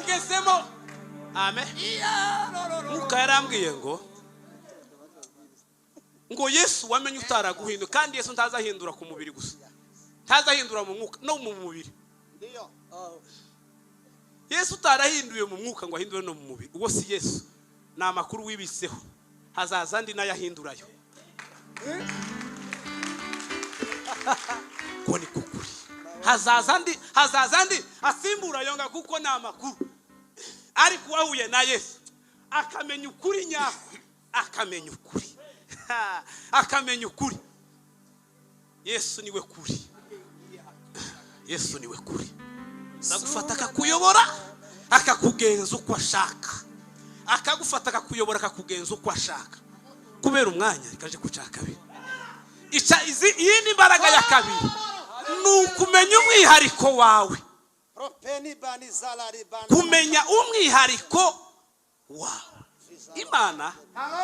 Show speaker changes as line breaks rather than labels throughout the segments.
ugezemo. Amen. Mwuka yarambwiye ngo Yesu wamenye utaraguhinduka, kandi Yesu ntazahindura ku mubiri gusa, ntazahindura mu mwuka no mu mubiri. Yesu utarahinduye mu mwuka ngo ahindure no mu mubiri, uwo si Yesu, ni amakuru wibiseho, hazaza andi n'ayahindurayo. Ko ni kukuri, hazaza andi asimbura yonga, kuko ni amakuru. Ariko wahuye na Yesu akamenya ukuri nyako, akamenya ukuri, akamenya ukuri. Yesu niwe kuri, Yesu niwe kuri. Agufata akakuyobora akakugenza uko ashaka, akagufata akakuyobora akakugenza uko ashaka. Kubera umwanya rikaje kuca kabiri. Iyi ni imbaraga ya kabiri, ni ukumenya umwihariko wawe. Kumenya umwihariko wawe. Imana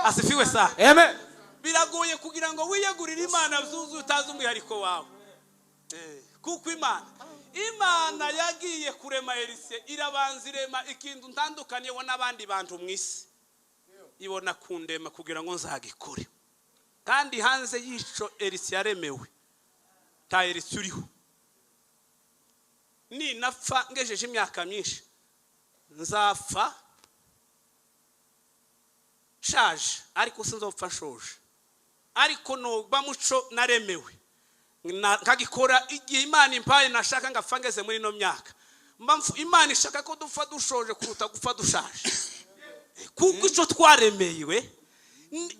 asifiwe sana.
Amen.
Biragoye kugira ngo wiyegurire Imana byuzuye utazi umwihariko wawe. Kuko Imana yagiye kurema Elise, irabanza irema ikintu ntandukaniyeho n'abandi bantu mu isi, ibona kundema kugira ngo nzagikore. Kandi hanze y'ico Elise yaremewe, ta Elise uriho. Ninapfa ngejeje imyaka myinshi, nzapfa nshaje, ariko sinzopfa nshoje. Ariko noba muco naremewe, nkagikora igihe Imana impaye, nashaka ngapfa ngeze muri ino myaka. Imana ishaka ko dupfa dushoje kuruta gupfa dushaje. Kuko icyo twaremewe,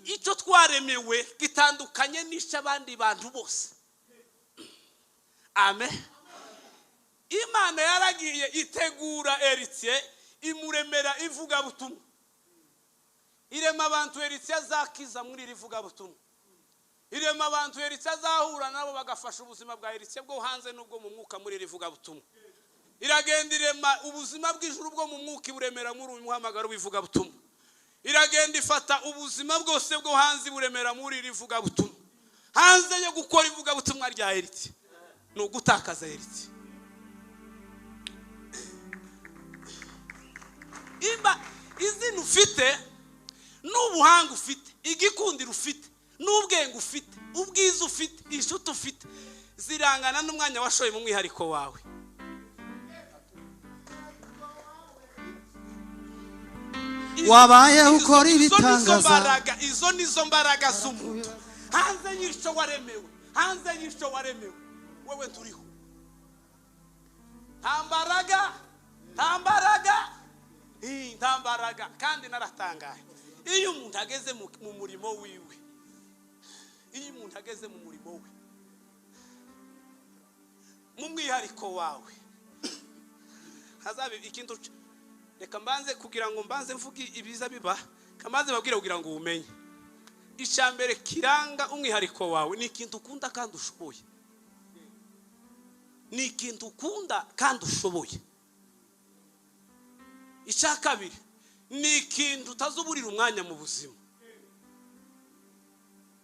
icyo twaremewe gitandukanye n'icy'abandi bantu bose. Amen. Imana yaragiye itegura Eritse, imuremera ivugabutumwa, irema abantu Eritse azakiza muri iri vugabutumwa, irema abantu Eritse azahura nabo bagafasha ubuzima bwa Eritse bwo hanze n'ubwo mu mwuka muri iri vugabutumwa. Iragenda irema ubuzima bw'ijuru bwo mu mwuka, iburemera muri uyu muhamagaro w'ivugabutumwa. Iragenda ifata ubuzima bwose bwo hanze iburemera muri iri vugabutumwa. Hanze yo gukora ivugabutumwa rya Eritse ni ugutakaza Eritse. Imba izina ufite n'ubuhanga ufite, igikundiro ufite, n'ubwenge ufite, ubwiza ufite, inshuti ufite, zirangana n'umwanya washoye mu mwihariko wawe.
Wabaye ukora ibitangaza.
Izo nizo mbaraga z'umuntu. Hanze y'icyo waremewe, hanze y'icyo waremewe, wewe turiho. Nta mbaraga, nta mbaraga, nta mbaraga. Kandi naratangaye, iyo umuntu ageze mu murimo wiwe, iyo umuntu ageze mu murimo we, mu mwihariko wawe, hazabe ikintu. Reka mbanze kugira ngo mbanze mvuge ibiza biba, kamanze babwira kugira ngo umenye. Icya mbere kiranga umwihariko wawe ni ikintu ukunda kandi ushoboye. Ni ikintu ukunda kandi ushoboye. Icya kabiri ni ikintu utazuburira umwanya mu buzima,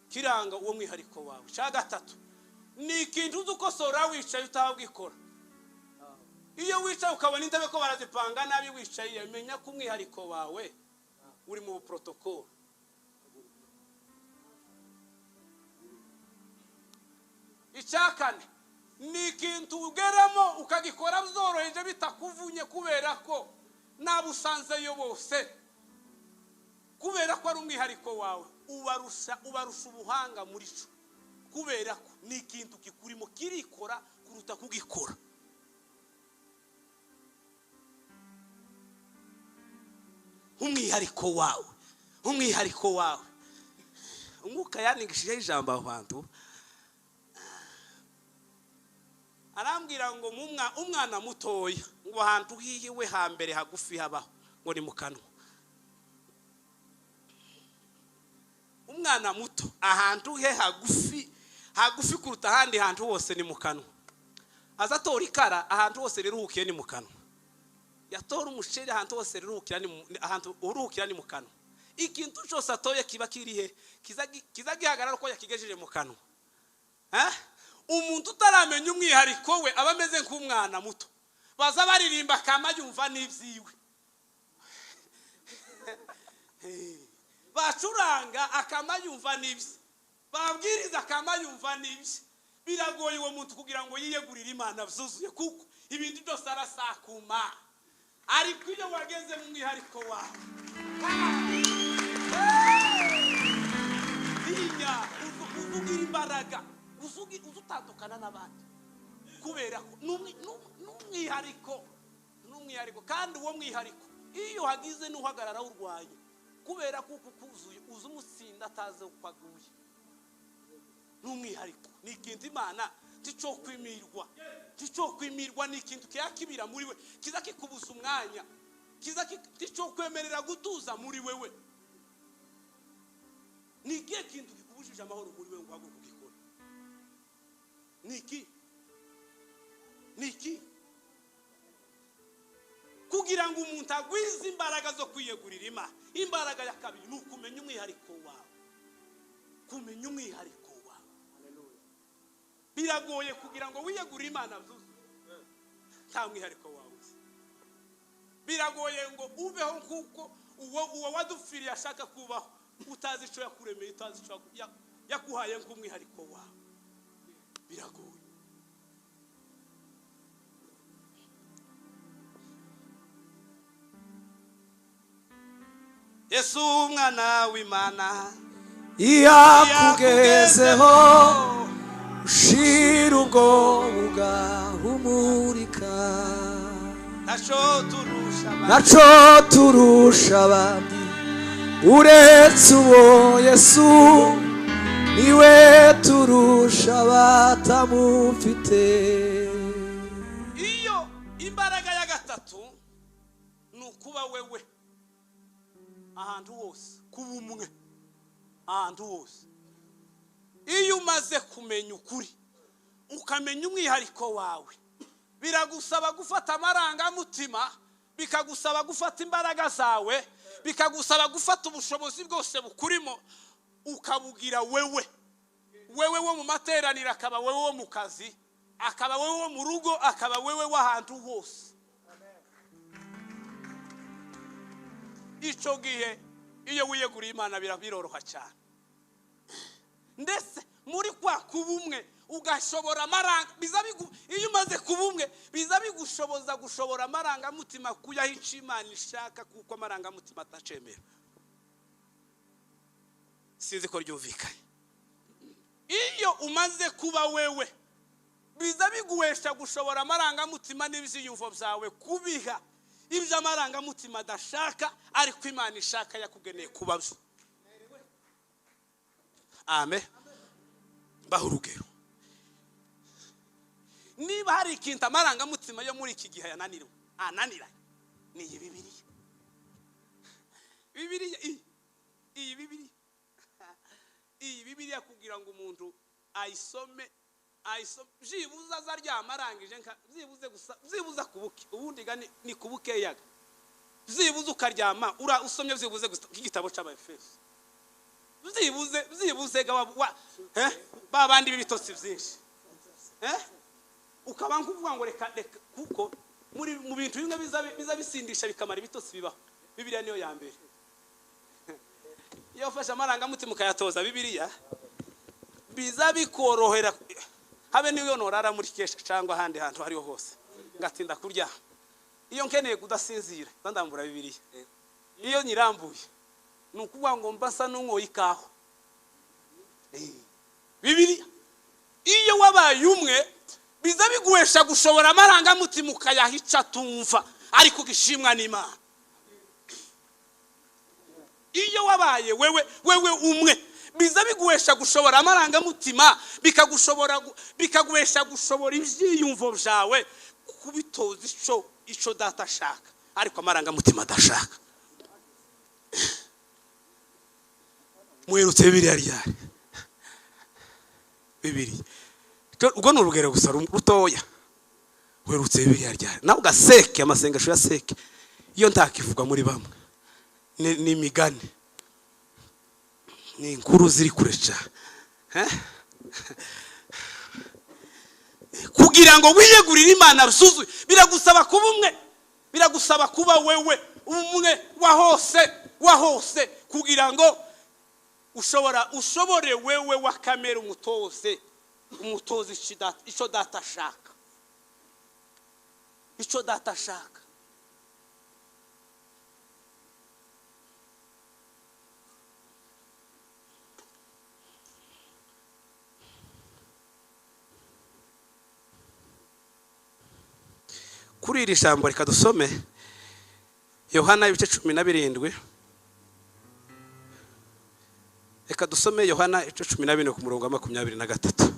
kiranga uwo mwihariko wawe. Icya gatatu ni ikintu uzi ukosora wicaye utabwikora. Iyo wicaye ukabona intebe ko barazipanga nabi wicaye, menya ko umwihariko wawe uri mu protocol. Icya kane ni ikintu ugeramo ukagikora byoroheje bitakuvunye, kubera ko nabo usanzeyo bose, kubera ko ari umwihariko wawe, ubarusha ubuhanga muri cyo, kubera ko ni ikintu kikurimo kirikora kuruta kugikora. Umwihariko wawe, umwihariko wawe. Umwuka yanigishije ijambo abantu, arambwira ngo umwana mutoya ngo ahantu hiwe hambere hagufi habaho ngo ni mu kanwa. Umwana muto ahantu he hagufi, hagufi kuruta ahandi hantu hose ni mu kanwa. Azatora ikara ahantu hose riruhukiye ni mu kanwa. Yatora umuceri ahantu hose riruhukira ni ahantu uruhukira ni mu kanwa. Ikintu cyose atoye kiba kirihe, kiza gihagarara uko yakigejeje mu kanwa. Umuntu utaramenya umwihariko we aba ameze nk'umwana muto, baza baririmba kama yumva n'ibyiwe. Bacuranga akama yumva n'ibye, babwiriza akama yumva n'ibye. Biragoye uwo muntu kugira ngo yiyegurire Imana byuzuye, kuko ibintu byose arasakuma. Ariko iyo wageze mu mwihariko wawe, tinya uzugira imbaraga, uzutandukana n'abandi, kubera ko n'umwihariko, n'umwihariko. Kandi uwo mwihariko iyo hagize n'uhagarara urwanya, kubera ko uku kuzuye uza umutsinda atazi uko aguye. N'umwihariko ni ikintu Imana ticokwimirwa, ticokwimirwa, ni ikintu kiyakibira muri we, kiza kikubuza umwanya, kiza ticokwemerera gutuza muri wewe. Ni ikihe kintu kikubujije amahoro muri wewe ngo uhaguruke ugikore? Ni iki? Ni iki? Kugira ngo umuntu agwize imbaraga zo kwiyegurira Imana, imbaraga ya kabiri ni ukumenya umwihariko wawe. Kumenya umwihariko wawe biragoye kugira ngo wiyegurire Imana byuzuye nta mwihariko wawe uzi. Biragoye ngo ubeho kuko uwo wadupfiriye ashaka kubaho, utazi icyo yakuremeye, utazi icyo yakuhaye nk'umwihariko wawe. Biragoye. Yesu umwana w'Imana
iyo akugezeho ushira ubwoba ugahumurika,
ntaco turusha abandi,
ntaco turusha abandi uretse uwo Yesu, niwe turusha abatamufite.
Iyo imbaraga ya gatatu ni ukuba wewe ahantu hose, kuba umwe ahantu hose. Iyo umaze kumenya ukuri, ukamenya umwihariko wawe, biragusaba gufata amarangamutima, bikagusaba gufata imbaraga zawe, bikagusaba gufata ubushobozi bwose bukurimo, ukabugira wewe. Wewe wo mu materaniro, akaba wewe wo mu kazi, akaba wewe wo mu rugo, akaba wewe w'ahantu hose. Ico gihe iyo wiyeguriye Imana biroroha cyane. Ndetse muri kwa kuba umwe ugashobora amaranga, biza bigu, iyo umaze kuba umwe biza bigushoboza gushobora amarangamutima kuyaha ico Imana ishaka, kuko amarangamutima atacemera. Sinzi ko ryumvikanye. Iyo umaze kuba wewe biza biguhesha gushobora amarangamutima n'ibyiyumvo byawe kubiha ibyo amarangamutima adashaka, ariko Imana ishaka yakugeneye kuba byo. Amen. Baha urugero. Niba hari ikintu amarangamutima yo muri iki gihe yananiriwe, ananira, ni iyi Bibiliya. Bibiliya iyi Bibiliya. Iyi Bibiliya kugira ngo umuntu ayisome, ayisome byibuze azaryama arangije, byibuze gusa, byibuze kubuke, ubundi ga ni kubukeyaga. Byibuze ukaryama ura usomye byibuze gusa nk'igitabo c'Abaefeso. Byibuze, byibuze ga wa, ba bandi b'ibitotsi byinshi. Ukaba nkuvuga ngo reka, reka, kuko muri mu bintu bimwe biza bisindisha bikamara ibitotsi bibaho. Bibiliya niyo ya mbere. Iyo ufashe amarangamutima ukayatoza Bibiliya, biza bikorohera. Habe niyo norara muri kesha cyangwa ahandi hantu hariho hose ngatinda kurya, iyo nkeneye kudasinzira ndambura Bibiliya. Iyo nyirambuye ni ukuvuga ngo mbasa n'unkoye ikawa. Bibiliya iyo wabaye umwe biza biguhesha gushobora amarangamutima ukayaha icyo atumva, ariko gishimwa n'Imana. Iyo wabaye wewe, wewe umwe biza biguhesha gushobora amarangamutima, bikaguhesha gushobora ibyiyumvo byawe kubitoza ico data ashaka, ariko amarangamutima adashaka. Muherutse Bibiliya ryari? Bibiliya. Ubwo ni urugero gusa rutoya. Uherutse Bibiliya ryari? Nawe ugaseke amasengesho ya seke iyo ntakivuga muri bamwe. Ni imigani, ni inkuru ziri kure cyane. Kugira ngo wiyegurire Imana ruzuzuye biragusaba kuba umwe, biragusaba kuba wewe umwe wa hose. Wa hose kugira ngo ushobora ushobore wewe wa kamere umutoze umutoze icyo Data ashaka, icyo Data ashaka. Kuri iri jambo reka dusome Yohana ibice 17. Reka dusome Yohana ibice 17 ku murongo wa 23.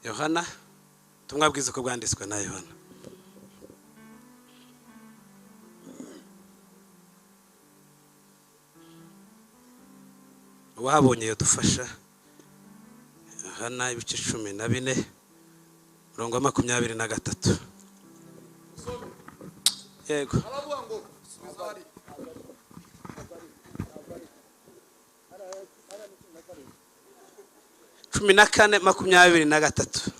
Yohana, ubutumwa bwiza uko bwanditswe na Yohana. Uwahabonye yadufasha. Yohana ibice 14 murongo wa 23. Yego.
Aravuga ngo subiza hariya.
14:23.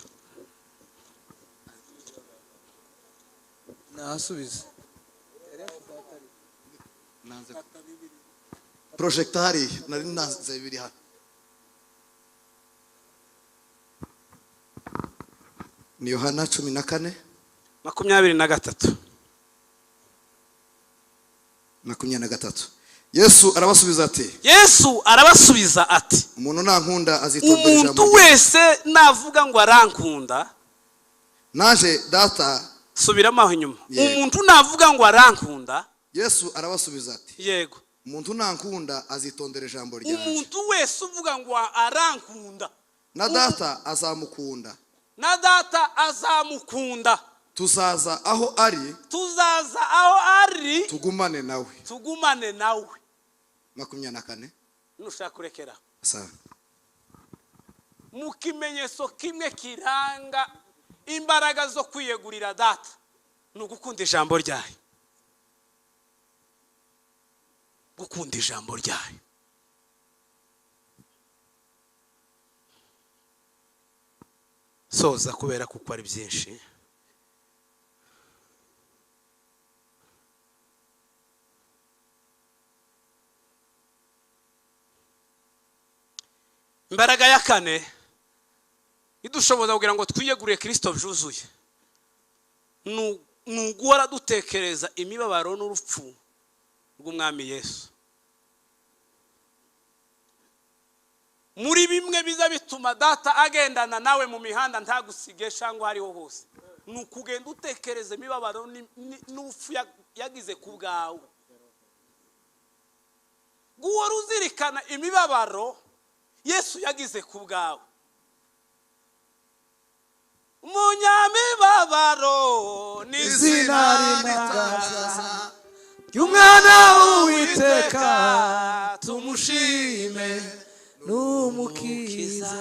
Nahasubiza.
Nanze projector hariya, nari nanze bibiri hano. Ni Yohana 14
23.
23. Yesu arabasubiza ati,
Yesu arabasubiza ati,
umuntu nankunda azitondera ijambo
umuntu
ryanjye.
wese navuga ngo arankunda,
Naje Data.
Subiramo aho inyuma.
Yego.
Umuntu navuga ngo arankunda.
Yesu arabasubiza ati,
Yego.
umuntu nankunda azitondera ijambo ryanjye.
Umuntu wese uvuga ngo arankunda,
Na Data azamukunda.
Na Data azamukunda.
Tuzaza aho ari,
Tuzaza aho ari,
tugumane nawe.
Tugumane nawe.
24.
Nushaka kurekera.
Sawa.
Mu kimenyetso kimwe kiranga imbaraga zo kwiyegurira Data ni ugukunda ijambo ryayo. Gukunda ijambo ryayo. Soza kubera kuko ari byinshi. Imbaraga ya kane idushoboza kugira ngo twiyegurire Kristo byuzuye ni uguhora dutekereza imibabaro n'urupfu rw'Umwami Yesu. Muri bimwe biza bituma Data agendana nawe mu mihanda ntagusige cyangwa hariho hose, ni ukugenda utekereza imibabaro n'urupfu yagize ku bwawe. Guhora uzirikana imibabaro Yesu yagize ku bwawe. Umunyamibabaro ni
izina rintangaza ry'Umwana w'Uwiteka, tumushime n'Umukiza.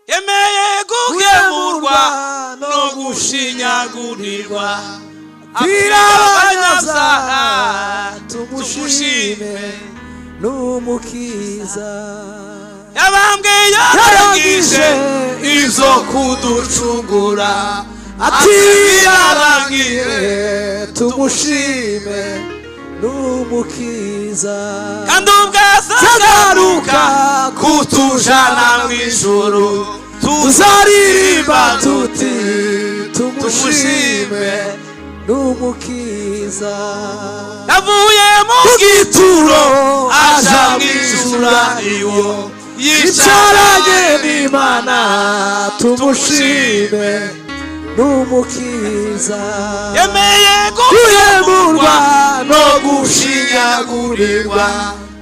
Yemeye guhemurwa no gushinyagurirwa,
apfira abanyabyaha,
tumushime
tumushime n'Umukiza.
Yabambwe yarangije izo kuducungura,
ati yarangiye, tumushime n'Umukiza.
Kandi ubwo azagaruka kutujana mu ijuru,
tuzaririmba tuti tumushime n'Umukiza.
Yavuye mu gituro aja mu ijuru, iwo
yicaranye n'Imana, tumushime n'Umukiza.
Yemeye
guhemurwa no gushinyagurirwa,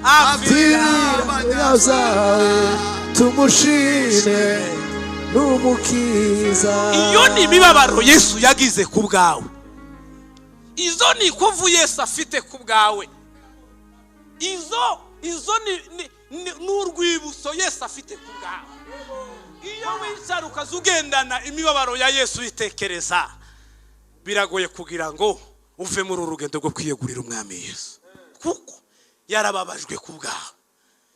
apfira
abanyabyaha, tumushime n'Umukiza.
Iyo ni imibabaro Yesu yagize ku bwawe. Izo ni ikovu Yesu afite ku bwawe. Izo ni urwibutso Yesu afite ku bwawe. Iyo wicara ukaza ugendana imibabaro ya Yesu uyitekereza, biragoye kugira ngo uve muri uru rugendo rwo kwiyegurira Umwami Yesu, kuko yarababajwe ku bwawe.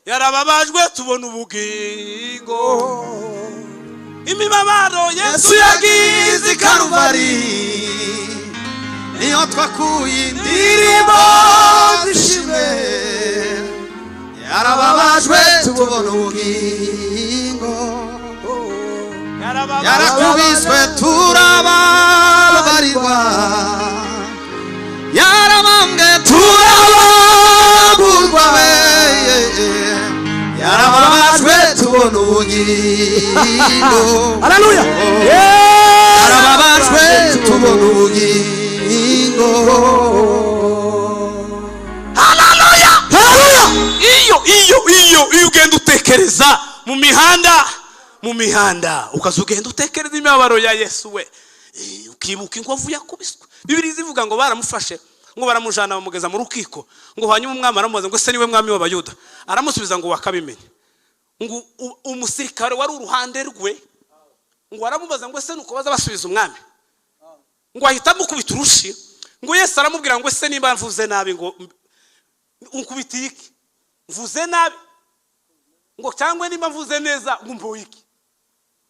Yarababajwe tubona ubugingo. Imibabaro Yesu
Yesu yagize i Karuvari Niyo twakuye
Indirimbo
indirimbo
zishimwe.
zishimwe, yarababajwe tubona ubugingo, yarakubiswe turababarirwa, yarabambwe turabagurwa, yarababajwe tubona ubugingo.
Haleluya.
Yarababajwe tubona ubugingo.
Haleluya!
Haleluya.
Iyo ugenda utekereza mu mihanda, ukaza ugenda utekereza imibabaro ya Yesu we, ukibuka inkovu yakubiswe. Bibiri zivuga ngo baramufashe, ngo baramujana, bamugeza mu rukiko, ngo hanyuma umwami aramubaza ngo: "Ese niwe mwami w'Abayuda?" Aramusubiza ngo: "Wakabimenya." Ngo umusirikare wari uruhande rwe ngo aramubaza ngo: "Ese nuko baza basubiza umwami?" Ngo ahita amukubita urushi. Ngo Yesu aramubwira ngo: "Ese niba mvuze nabi, ngo unkubitiye iki? Mvuze nabi, ngo cyangwa niba mvuze neza, ngo mboye iki?"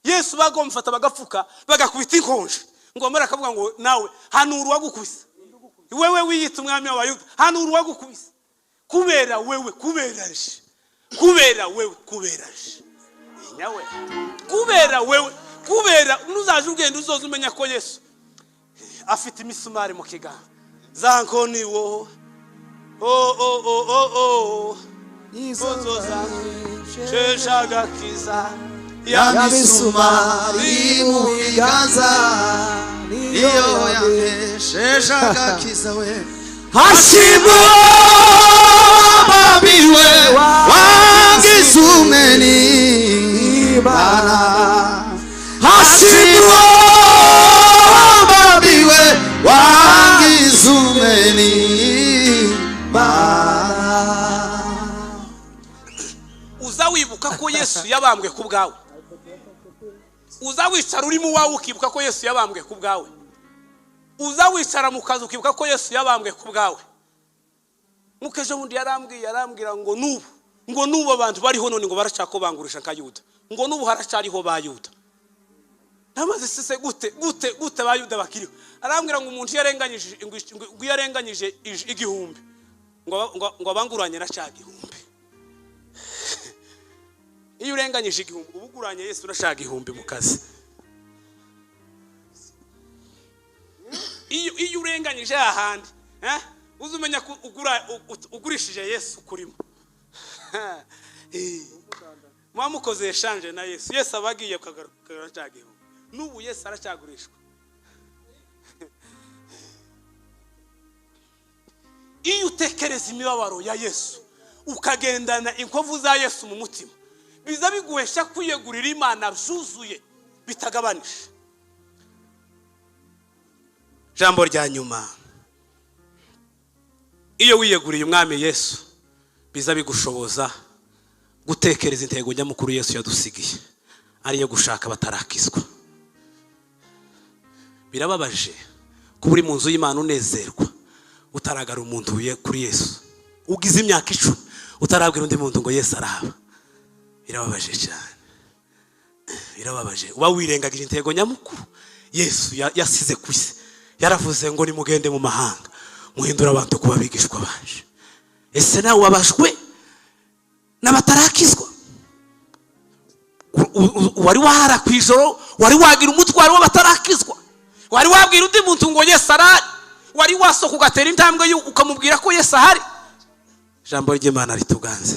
Yesu bagomfata, bagapfuka, bagakubita inkonje, ngo bamara akavuga ngo: "Nawe hanura uwagukubise. Wewe wiyita umwami w'Abayuda, hanura uwagukubise." Kubera wewe, kubera je, kubera wewe, kubera je nyawe, kubera wewe, kubera nuzaje ugenda uzoza umenya ko Yesu afite imisumari mu kiganza, za nkoni wo o o o o o izo shesha agakiza.
Ya misumari mu biganza niyo yampesheje agakiza we.
Hashimwe.
Wabambiwe wangize umwe n'Imana.
Hashimwe.
Wabambiwe wangize umwe n'Imana.
Uza wibuka ko Yesu yabambwe ku bwawe. Uza wicara uri mu wawe ukibuka ko Yesu yabambwe ku bwawe. Uza wicara mu kazi ukibuka ko Yesu yabambwe ku bwawe. Nk'uko ejo bundi yarambwiye, arambwira ngo n'ubu abantu bariho none ngo barashaka ko bangurisha nka Yuda, ngo n'ubu haracyariho ba Yuda. Namaze sise gute gute gute ba Yuda bakiriho? Arambwira ngo umuntu iyo yarenganyije, ngo iyo yarenganyije 1000, ngo abanguranye na cya gihumbi. Iyo urenganyije 1000, uba uguranye Yesu urashaka 1000 mu kazi. Iyo urenganyije hahandi, uzi umenya ko ugurishije Yesu kurimo. Muba mukoze échange na Yesu. Yesu aba agiye ukagaruka cya gihumbi. N'ubu Yesu aracyagurishwa. Iyo utekereza imibabaro ya Yesu, ukagendana inkovu za Yesu mu mutima, biza biguhesha kwiyegurira Imana byuzuye bitagabanije. Jambo rya nyuma: iyo wiyeguriye Umwami Yesu, biza bigushoboza gutekereza intego nyamukuru Yesu yadusigiye, ariyo gushaka batarakizwa. Birababaje kuba uri mu nzu y'Imana unezerwa, utaragara umuntu kuri Yesu, ugize imyaka 10 utarabwira undi muntu ngo Yesu arahaba. Birababaje cyane, birababaje. Uba wirengagije intego nyamukuru Yesu yasize ku isi. Yaravuze ngo: "Nimugende mu mahanga, muhindure abantu kuba abigishwa banje." Ese nawe wabashwe n'abatarakizwa? Wari wahara ku ijoro? Wari wagira umutwaro w'abatarakizwa? Wari wabwira undi muntu ngo Yesu arahari? Wari wasohoka ugatera intambwe ukamubwira ko Yesu ahari? Ijambo ry'Imana rituganze.